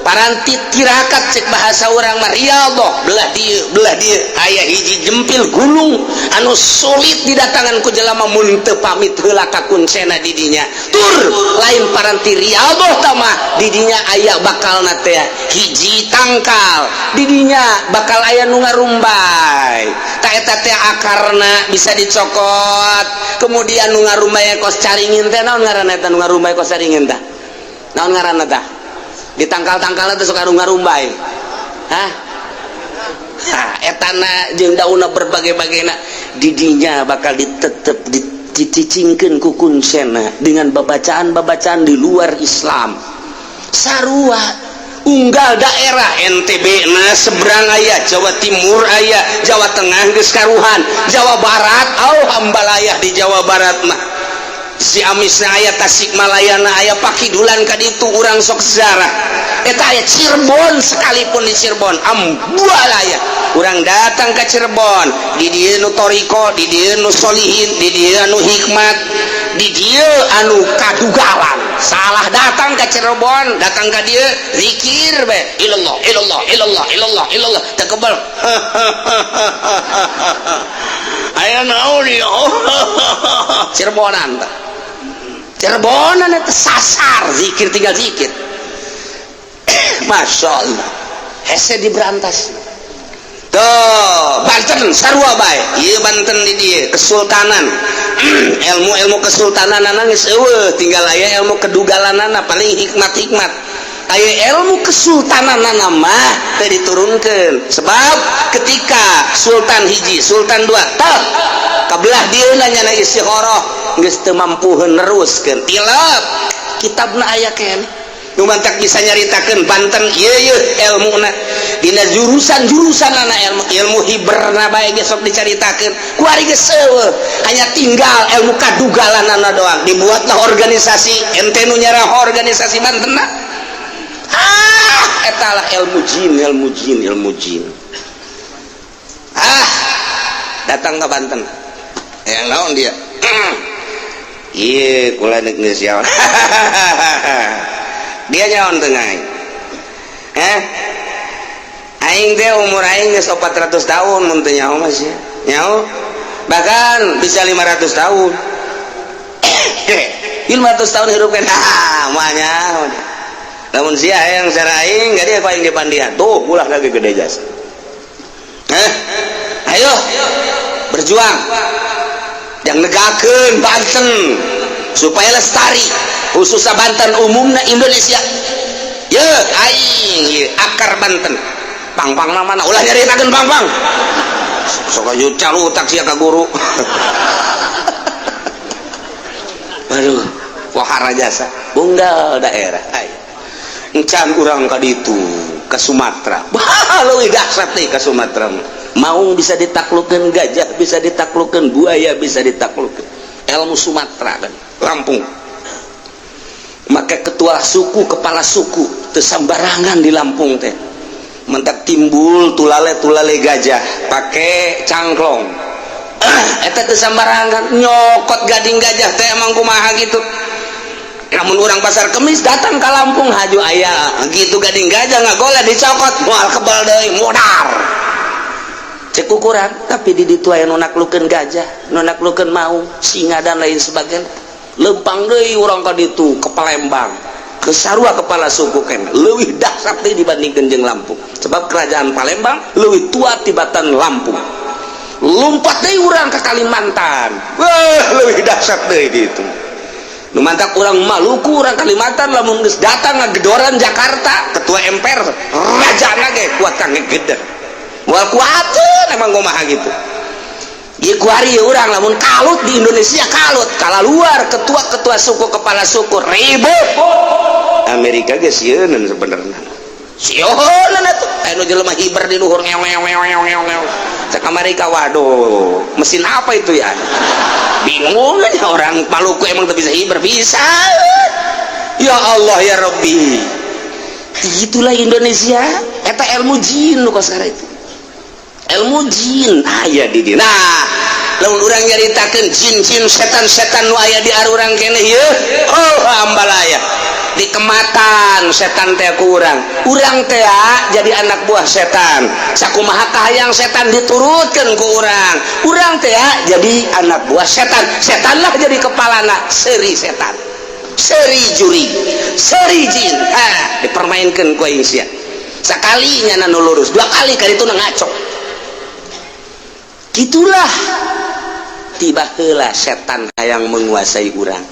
Speaker 1: Paranti tirakat, cek bahasa urang mah riyadhah, belah dieu, belah dieu. Aya hiji jempil gunung anu sulit didatangan ku jelema mun teu pamit heula ka kuncena di dinya. Tur lain paranti riyadhah tah mah, di dinya aya bakalna teh hiji tangkal, di dinya bakal aya nu ngarumbay. Ta eta teh akarna bisa dicokot, kemudian nu ngarumbay kos caringin teh. Naon ngaranna eta nu ngarumbay kos caringin tah? Naon ngaranna tah? Di tangkal-tangkal teh suka ngarumbay. Hah? Ha, etana jeung daunna berbagai-bagaina di dinya bakal ditetep dicicingkeun ku kuncena dengan babacaan-babacaan di luar Islam. Sarua unggal daerah, NTB na seberang aya, Jawa Timur aya, Jawa Tengah geus karuhan, Jawa Barat, oh, hambalayah di Jawa Barat mah. Ciamisna aya, Tasikmalayana aya, pakidulan ka ditu urang sok sejarah eta aya. Cirebon sekalipun, di Cirebon ambualaya. Urang datang ke Cirebon, di dieu nu toriko, di dieu nu solihin, di dieu anu hikmat, di dieu anu kadugalan. Salah datang ke Cirebon, datang ke dieu zikir be, ilallah, ilallah, ilallah, ilallah, ilallah, teu kebal. Aya naon ieu? Cirebonan tah. Cirebonan itu sasar zikir, tinggal zikir. Masya Allah, hese diberantas tuh. Banten sarua bae ieu. Banten di dieu kesultanan, ilmu-ilmu kesultanan geus eueuh, tinggal aya ilmu kedugalanana, paling hikmat-hikmat aya. Ilmu kesultanan mah teu diturunkeun, sebab ketika sultan hiji, sultan dua, tah kabelah dieu nyana istikharah geus teu mampu neruskeun, tilap kitabna. Aya keneh nu mantak bisa nyaritakeun Banten ieu ieu ilmuna dina jurusan-jurusan anak ilmu, ilmu hiberna bae ge sok dicaritakeun. Ku ari geus eueuh, hanya tinggal ilmu kadugalanana doang. Dibuatlah organisasi, ente nu nyarah organisasi Banten. Ah, etalah ilmu jin, ilmu jin, ilmu jin. Ah, datang ke Banten yang naon dia? Iya, kula nek geus dia nyaon teu aing? Eh, aing teh umur aing geus 400 tahun, mun teu nyaho mah sia nyaho, bahkan bisa 500 tahun. 500 tahun hidup kan. Ah, moal nyaho. Lamun sia hayang cara aing, gak dia aing dipandian tuh ulah lagi gede jas. Eh, ayo berjuang yang negakeun Banten supaya lestari, khususnya Banten, umumnya Indonesia ya. Aing ye, akar Banten pang-pang mana ulah nyaritakeun pang-pang, sok aja calutak sia ka guru. Aduh, wahara jasa unggal daerah. Ay, encan urang ka ditu ke Sumatera. Bah, leuwih dahsyat nih ke Sumatera. Maung bisa ditaklukkan, gajah bisa ditaklukkan, buaya bisa ditaklukkan. Ilmu Sumatera kan Lampung. Maka ketua suku, kepala suku teu sambarangan di Lampung teh. Mentak timbul tulale tulale gajah pakai cangklong. Eta teu sambarangan nyokot gading gajah teh emang kumaha gitu. Namun orang Pasar Kemis datang ke Lampung, haju aya gitu gading gajah ngagoleh, dicokot, moal kebal deui, modar cek ukuran. Tapi di ditu aya nu naklukeun gajah, nu naklukeun maung, singa, dan lain sebagainya. Lempang deui urang ka ditu ke Palembang, ke sarua kepala suku kene leuwih dahsyat deui dibandingkeun jeung Lampung, sebab kerajaan Palembang leuwih tua tibatan Lampung. Lompat deui urang ke Kalimantan, wah, leuwih dahsyat deui di itu. Nu mantak urang Maluku, urang Kalimantan lamun geus datang ngagedoran Jakarta, ketua MPR, raja ge kuat kang ngegeder, moal kuateun. Emang kumaha gitu. Ieu kuari urang lamun kalut di Indonesia, kalut kala luar, ketua-ketua suku, kepala suku ribut. Amerika ge sieun sebenarnya, sieun atuh anu jelema hiber di luhur, ngew ngew ngew ngew ngew ngew. Cek Amerika, waduh, mesin apa itu ya? Bingung aja orang Maluku, emang tuh bisa hiber? Bisa. Ya Allah ya Rabbi, itulah Indonesia. Eta ilmu jin nu kos itu, ilmu jin aya di dieu. Nah, lamun urang nyaritakeun jin-jin, setan-setan nu aya di arurang keneh ieu, oh, ambalaya. Dikematan setan teh ku urang, urang teh jadi anak buah setan. Sakumaha kahayang setan diturutkeun ku urang, urang teh jadi anak buah setan. Setanlah jadi kepalana. Seri setan, seri jurig, seri jin. Ha, dipermainkan ku aing sia. Sekali nyana nu lurus, dua kali kali itu ngaco. Gitulah, tiba heula setan hayang menguasai urang,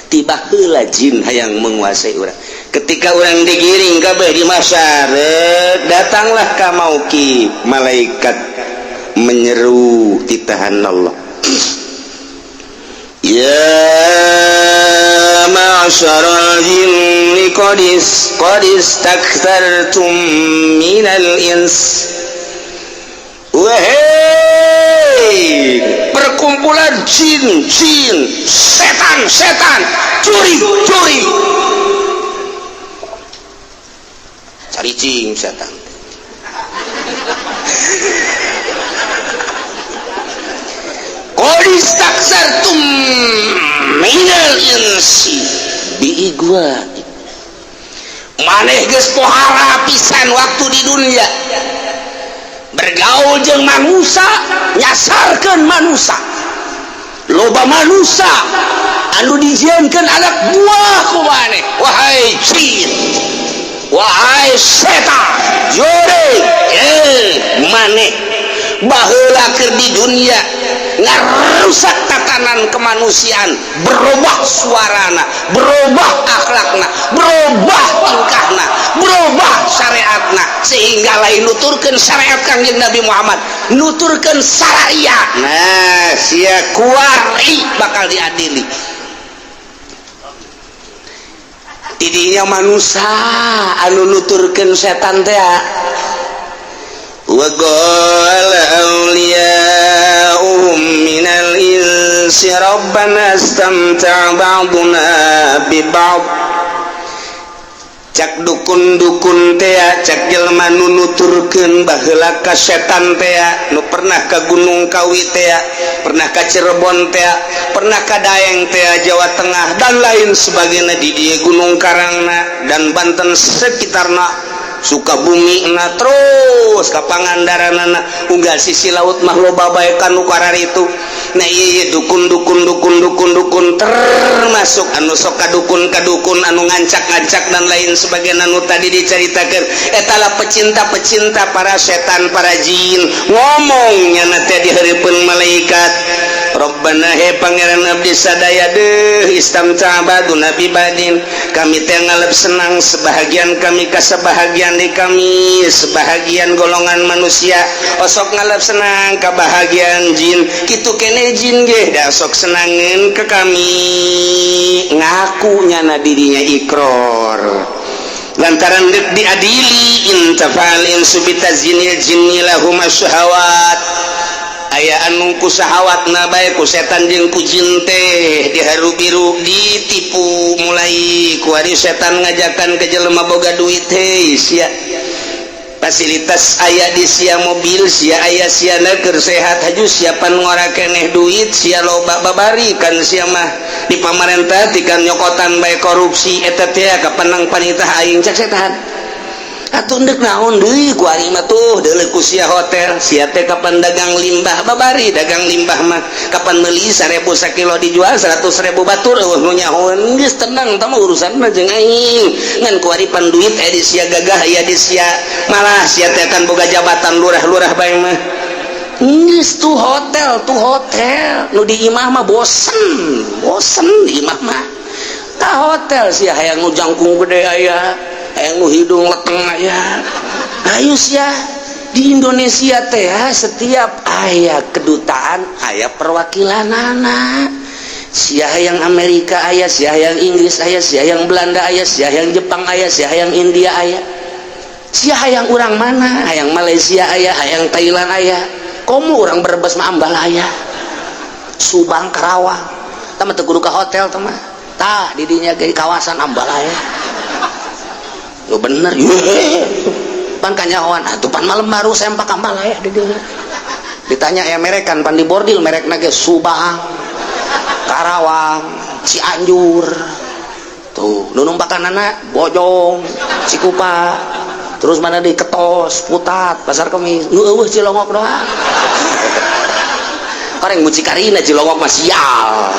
Speaker 1: tiba heula jin hayang menguasai urang. Ketika urang digiring kabeh di mahsyar, datanglah ka mauqif, malaikat menyeru titahan Allah, "Ya ma'syaral jinni qad istakthartum minal ins." Wahai perkumpulan jin, jin, setan, setan, jurig, jurig, caricing setan. Qad istakthartum minal insi biigwa. Maneh geus pohara pisan waktu di dunia bergaul jeung manusia, nyasarkeun manusia. Loba manusia anu dijieunkeun anak buah ku maneh. Wahai jin, wahai setan, jurig, maneh baheula keur di dunia ngarusak tatanan kemanusiaan, berubah suarana, berubah akhlakna, berubah tingkahna, berubah syariatna, sehingga lain nuturkeun syariat Kangjeng Nabi Muhammad, nuturkeun syariat. Nah, sia kuari bakal diadili. Tidinya manusia anu nuturkeun setan teh. Wa qala awliya'uhum minal insi rabbana istamta'a ba'duna bi ba'd. Cak dukun-dukun teh, cak jelema nu nuturkeun baheula ka setan teh, nu pernah ka Gunung Kawi teh, pernah ka Cirebon teh, pernah ka Daeng teh, Jawa Tengah dan lain sebagainya, di dieu Gunung Karangna dan Banten sekitarna, Sukabumi na, terus ka Pangandaranana, unggal sisi laut mah loba bae kan nu kararitu. Nah, ieu dukun dukun dukun dukun dukun, termasuk anu sok kadukun kadukun, anu ngancak-ngancak dan lain sebagainya anu tadi diceritakeun, eta lah pecinta-pecinta para setan, para jin. Ngomongnya teh di hareupeun malaikat, "Rabbana, he Pangeran abdi sadaya, deuh istamta ba'duna bi ba'din, kami teh ngalep senang sebahagian kami ka sebahagian di kami, sebahagian golongan manusia osok ngalep senang ka bahagian jin, kitu kene jin ge da sok senangeun ke kami." Ngaku nyana dirinya ikror lantaran deuk diadili. Intafal insu bitazinil jinni lahum syahawat. Aya anu ku sahawatna bae ku setan jeung ku jin teh diharu biru, ditipu. Mulai ku ari setan ngajakan ke jelema boga duit, "Hei sia, fasilitas aya di sia, mobil sia aya, sia keur sehat, haju siapan ngora keneh duit sia loba, babari kan sia mah di pamarentah tikan nyokotan bae korupsi, eta teh kapenang panitah aing," cak setan. "Atuh ndek naon deui ku ari mah? Tuh deuleu ku sia hotel sia teh, kapan dagang limbah, babari dagang limbah mah, kapan meuli 1000 sakilo dijual 100.000, batur eueuh nu nyahoeun. Geus tenang, tah mah urusan mah jeung aing. Ngan ku ari pan duit aya di sia, gagah aya di sia, malah sia teh kan boga jabatan lurah-lurah bae mah. Geus tuh hotel, tuh hotel nu di imah mah bosen, bosen di imah mah. Ka hotel sia, hayang nu jangkung gede aya, hayang nu hidung leteng aya, ayo sia." Di Indonesia teh setiap aya kedutaan aya perwakilan anak. Sia yang Amerika aya, sia yang Inggris aya, sia yang Belanda aya, sia yang Jepang aya, sia yang India aya, sia hayang urang mana, hayang Malaysia aya, hayang Thailand aya, komo urang Brebes mah Ambalaya, Subang, Karawang. Tah mah teu kudu ka hotel tah mah, tah didinya ge kawasan Ambalaya. Lu bener ye pan kanyahoan atuh pan malam baru sempak Ambalaya di dinya. Ditanya ya merekan pan di bordil merekna ge Subang, Karawang, Cianjur. Tuh. Tuh, nu numpakanana Bojong, Cikupa, terus mana di Ketos, Putat, Pasar Kemis. Nu euweuh Cilongok doang. Orang mucikarina Cilongok mah sial.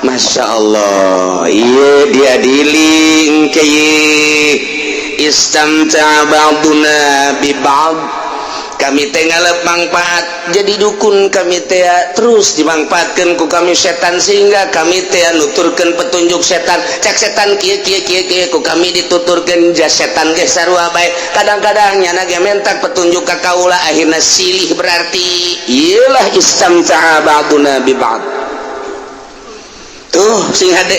Speaker 1: Masya Allah, iya diadili engke. Istamta ba'duna bi ba'd, kami teh ngalep manfaat jadi dukun, kami teh terus dimanfaatkan ku kami setan, sehingga kami teh nuturkeun petunjuk setan. Cek setan kieu kieu kieu kieu, ku kami dituturkeun. Jas setan ge sarua bae, kadang-kadang nyana ge mentak petunjuk ka kaula, akhirna silih. Berarti iyalah istamta'a ba'duna bi ba'd. Tuh, sing hade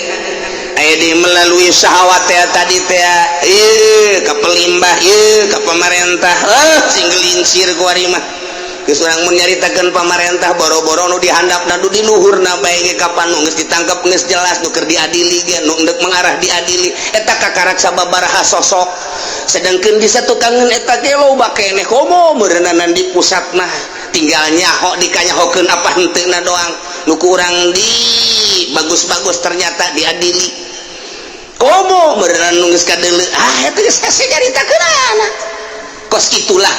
Speaker 1: aya di melalui syahwat teh tadi teh, ieu ka pelimbah, ieu ka pemerintah, eh sing gelincir ku ari mah. Geus urang mun nyaritakeun pamarentah, boro-boro nu dihandapna, nu di luhurna bae ge kapan nu geus ditangkep, geus jelas nu keur diadili ge, nu endek mengarah diadili eta kakarak sababaraha sosok. Sedangkan di satukangeun eta ge loba keneh, komo meureunana di pusat mah tinggal nyaho dikanyahokeun apa henteuna doang. Nu kurang di bagus-bagus ternyata diadili, komo meureunana nu geus kadeuleu, ah eta geus hese nyaritakeunana. Kos itulah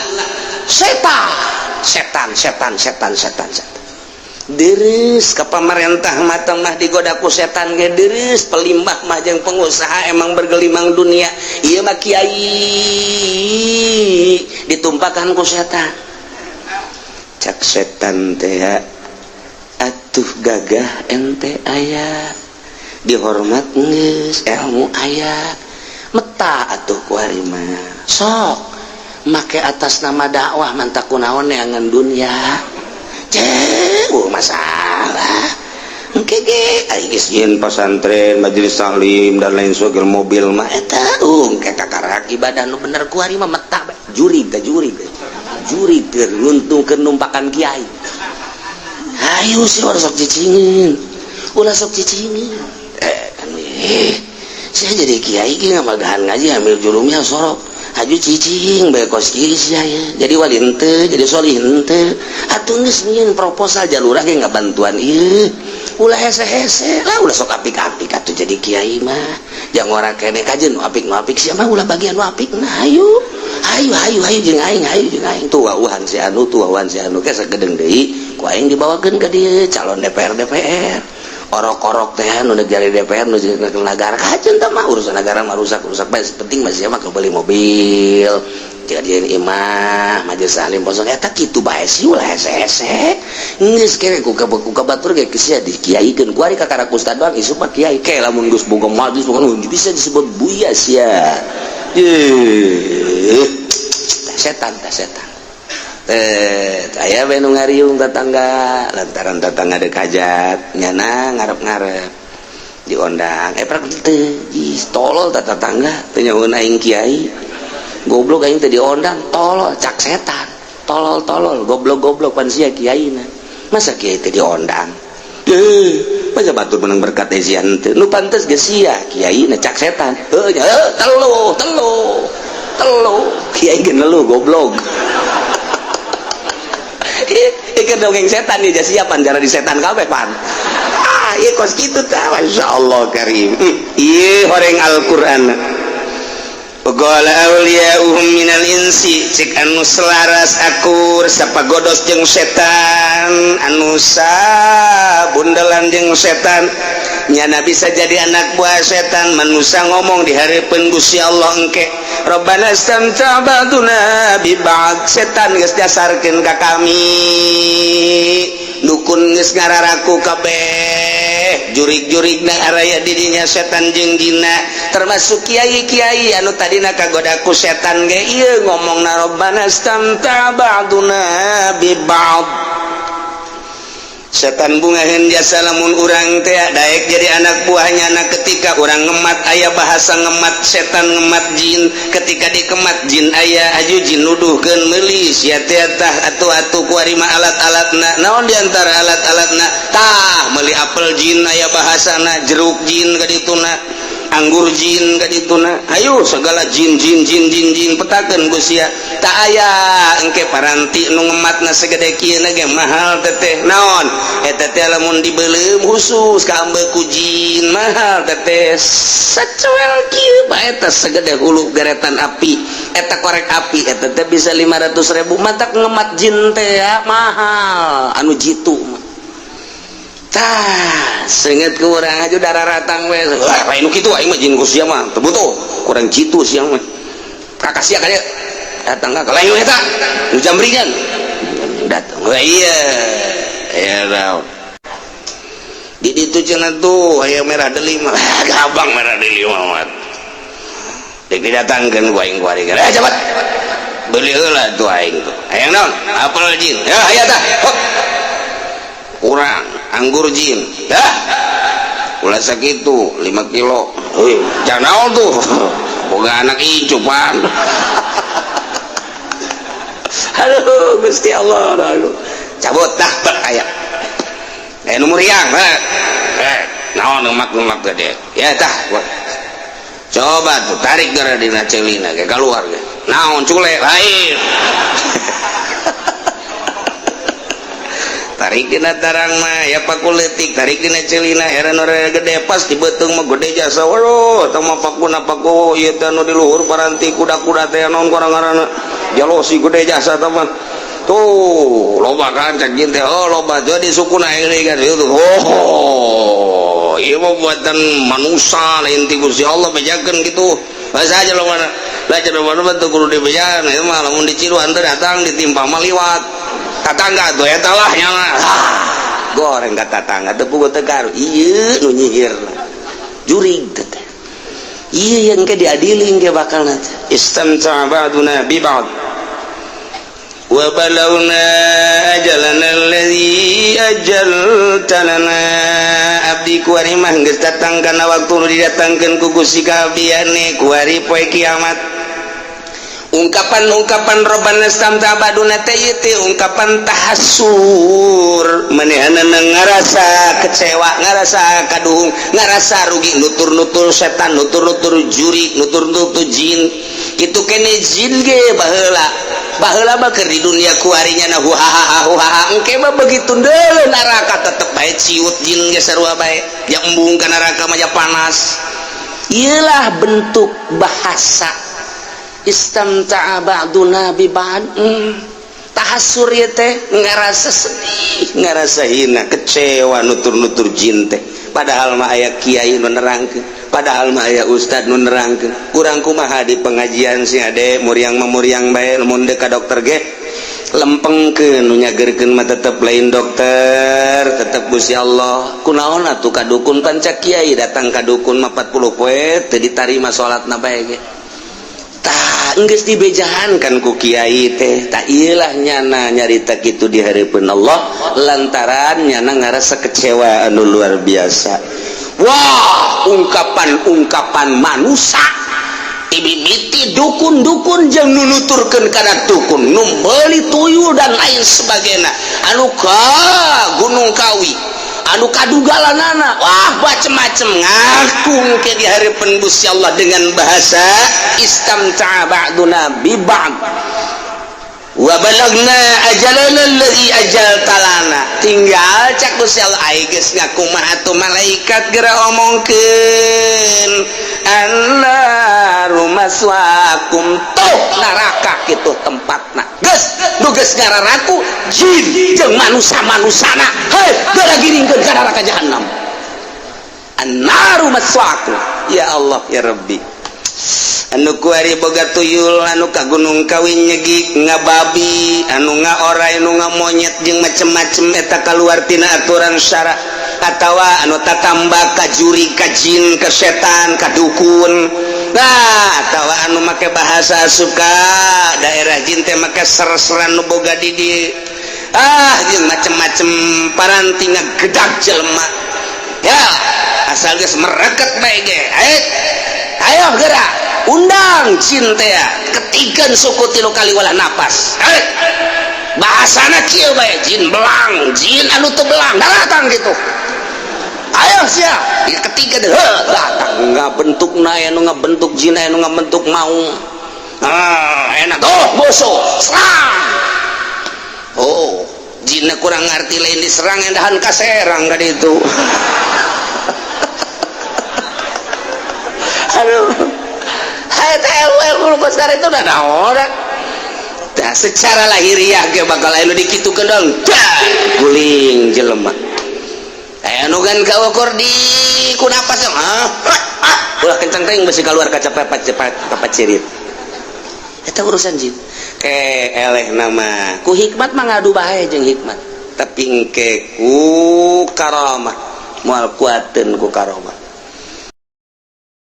Speaker 1: setan, setan, setan, setan, setan, setan deres ke pemerintah mata mah digoda ku setan ge deres. Pelimbah mah jeung pengusaha emang bergelimang dunia. Ieu mah kiai ditumpakan ku setan. Cak setan teh, atuh gagah ente, aya dihormat, geus ilmu aya, meta atuh ku ari mah sok make atas nama dakwah, mantak kunaon neangan dunia. Cek masalah engke ge ari geus nyieun pasantren, majelis taklim, dan lain sebagainya, mobil mah eta engke kakarak ibadah nu bener ku ari mah meta bae. Jurig teh, jurig jurig teh nguntungkeun numpakan kiai. Ayo sih, ulah sok cicingin, ulah sok cicingin. Eh kan, eh saya jadi kiai ge ngamagahan ngaji ambil jurumnya sorok haju cicing bae kos kieu sia ya. Jadi wali henteu, jadi solih henteu, atuh geus nyieun proposal jalurah ge ngabantuan ieu. Ulah hese-hese lah, ulah sok apik-apik atuh jadi kiai mah. Jangan ora keneh kajeun nu apik, nu apik sia mah ulah bagian nu apik. Nah, ayo ayo ayo ayo jeung aing, ayo jeung aing. Tuh wauhan si anu, tuh wauhan si anu ke sagedeng deui ku aing dibawakeun ka dieu calon DPR. DPR orok-orok teh nu jadi DPR, nu negara kajeun teh mah urusan negara mah rusak rusak bae, penting mah sia mah beli mobil, jadian imah, majelis taklim kosong. Eta kitu bae sih, ulah hese-hese. Geus kere ku ka batur ge sia dikiaikeun ku ari kakara ustad doang isuk mah kiai ke. Lamun geus boga majelis bukan bisa disebut buya sia. Ye setan tah, setan eh aya we nu ngariung tetangga lantaran tetangga dek hajat, nyana ngarep-ngarep diondang, eh prak teu. Ih, tolol tah tetangga, teu nyahoeun aing kiai, goblok, aing teu diondang, tolol. Cak setan, tolol tolol, goblok goblok, pan sia kiaina, masa kiai teu diondang? Eh, masa batur menang berkat sia henteu, nu pantes ge sia kiaina, cak setan. Heuh nya, telu telu telu, kiai ge nelu, goblok. Ieu dongeng setan nih, siap pan di setan kabeh pan. Ah, ieu kos kitu tah. Masya Allah karim. Ieu horeng Al-Qur'an. Qala awliya'uhum minal insi, cik anu selaras akur sapagodos jeung setan, anu sabundelan jeung setan, nyana bisa jadi anak buah setan manusia, ngomong di hareupeun Gusti Allah engke, Rabbana istamta ba'duna bi ba'd. Setan geus dasarkeun ka kami, dukun geus ngararaku kabeh, jurig-jurigna araya didinya setan jeung jina, termasuk kiai-kiai anu tadina kagoda ku setan ge ieu ngomongna, Rabbana istamta ba'duna bi ba'd. Setan bungahin jasa lamun urang teh daek jadi anak buahnya. Anak ketika urang ngemat, aya bahasa ngemat setan, ngemat jin. Ketika dikemat jin, aya aju jin nuduhkeun meuli sia teh tah atuh atuh kuari mah alat-alatna naon, diantara alat-alatna tah meuli apel jin, aya bahasana jeruk jin ka dituna. Anggur jin ka dituna. Ayo segala jin jin jin jin jin petakeun ku sia. Tak aya engke paranti nu ngematna segede kieu ge mahal teteh. Naon eta teh lamun dibeuleum khusus ka ambeu ku jin, mahal teteh. Sacuel kieu bae eta segede hulu geretan api eta, korek api eta teh bisa 500 ribu. Matak ngemat jin teh ya mahal anu jitu mah. Tah, seungeut ku urang aja darah ratang we. Wah, lain nu kitu, aing mah jin ku sia mah teu butuh. Kurang jitu sia mah. Kakak sia ka dieu. Datang ka lain eta. Nu jambringan. Datang. Wah iya. Ya naon. Di ditu cenah tuh aya merah delima. Gampang merah delima mah. Dek didatangkeun ku aing ku ari. Eh, cepat. Beli heula tuh aing tuh. Hayang naon? Apel jin. Ya aya tah. Hop. Kurang anggur jin dah, ulah sakitu 5 kilo. Hei, jangan naon tuh, boga anak incu pan. Aduh Gusti Allah, aduh. Cabut dah, bek aya eh nu muriang eh eh naon ngemak ngemak gede ya tah. Coba tuh tarik gara dina celina kayak keluar ge naon, cule lain. Tarik dina tarang mah ya paku leutik, tarik dina celina heran ora gede, pas di beuteung mah gede jasa. Waduh, tah mah pakuna paku ieu teh anu di luhur paranti kuda-kuda teh naon kurang ngaranna jalosi gede jasa tah mah tuh loba kan cak jin teh. Oh, loba tuh di sukuna ini kan itu. Oh, ieu mah buatan manusia, lain ti Gusti Allah. Bejakeun gitu bahasa aja lo mana belajar lo mana teu kudu dibejaan ieu mah. Lamun diciruan teh datang ditimpa mah liwat tatangga tuh eta lah nyala. Ah, goreng ka tatangga teu puguh teu karu ieu nu nyihir jurig teh ieu yang ke diadili ke bakal nanti. Istamta'a ba'duna bi ba'd wa balawna ajalana alladhi ajalta lana. Abdi kuari mah geus datang kana waktu nu didatangkeun ku Gusti kaabdiane kuari poe kiamat. Ungkapan-ungkapan robbana istamta'a ba'duna teh ieu teh ungkapan tahassur, manehanana ngarasa kecewa, ngarasa kaduhung, ngarasa rugi, nutur-nutur setan, nutur-nutur jurig, nutur-nutur jin kitu kene. Jin ge baheula baheula mah keur di dunia kuarinya na huhaha huhaha, engke mah begitu deuleu neraka tetep bae ciut. Jin ge sarua bae ya, embung ka neraka mah ya panas. Iyalah bentuk bahasa istamta'a ba'duna bi ba'd. Tahassur ieu teh ngarasa sedih, ngarasa hina, kecewa, nutur-nutur jin teh. Padahal mah aya kiai nu nerangkeun, padahal mah aya ustad nu nerangkeun. Kurang kumaha di pengajian sih ade muriang mah muriang bae. Lamun deuk ka dokter ge lempengkeun, nu nyageurkeun mah tetep lain dokter, tetep Gusti Allah. Kunaon atuh ka dukun? Panca kiai datang ka dukun mah 40 poe teu ditarima salatna bae ge. Tah, geus dibejahan kan ku kiai teh. Tak iyalah nyana nyarita kitu di hareupeun Allah lantaran nyana ngarasa kecewa anu luar biasa. Wah, ungkapan-ungkapan manusia ibibiti dukun-dukun jeung nu nuturkeun kana dukun, nu meuli tuyul dan lain sebagainya, anu ka Gunung Kawi, anu kadugalanana, wah, macem-macem ngaku ke di hareupeun Gusti Allah dengan bahasa istamta'a ba'duna bi ba'd wa balagna ajalana alladhi ajalta lana. Tinggal cak Gusti Allah, ai geus ngaku mah atuh malaikat geura omongkeun, annaru maswaakum, tuh neraka kitu tempatna. Geus nu geus ngararaku jin jeung manusa-manusana, hei, geura giringkeun ka neraka jahanam. Annaru maswaakum. Ya Allah ya Rabbi, anu kuari boga tuyul, anu ka Gunung Kawi nyegik ngababi, anu ngaorai, anu ngamonyet jeung macem-macem eta kaluar tina aturan syara, atawa anu tatamba ka jurig, ka jin, ka setan, ka dukun. Nah, atawa anu make bahasa suka daerah jin teh make ser-seran nu boga di dieu, ah, jeung macem-macem paranti ngagedag jelema ya, asal geus mereket bae ge. Ayo gerak undang cinta ketiga suku tilu kali wala napas. Eh, bahasana kieu bae, jin belang, jin anu teu belang datang gitu. Ayo sia. Yang ketiga deh, datang ngabentuk na anu ngabentuk jin, anu ngabentuk maung. Ah, enak. Oh, musuh. Serang. Oh, jinna kurang ngerti, lain diserang, endahan kaserang kan itu. Aduh. Hai, sekarang itu udah ada orang. Nah, secara lahiriah ge bakal anu dikitukeun dong. Guling jelema. Anu kan kaukur di ku napas ah, ah, ulah kencang teuing, besi keluar kaca papat cepat papat cirit. Eta urusan jin. Ke eleh nama ku hikmat mah ngadu bae jeung hikmat. Tapi engke ku karamah moal kuateun ku karamah.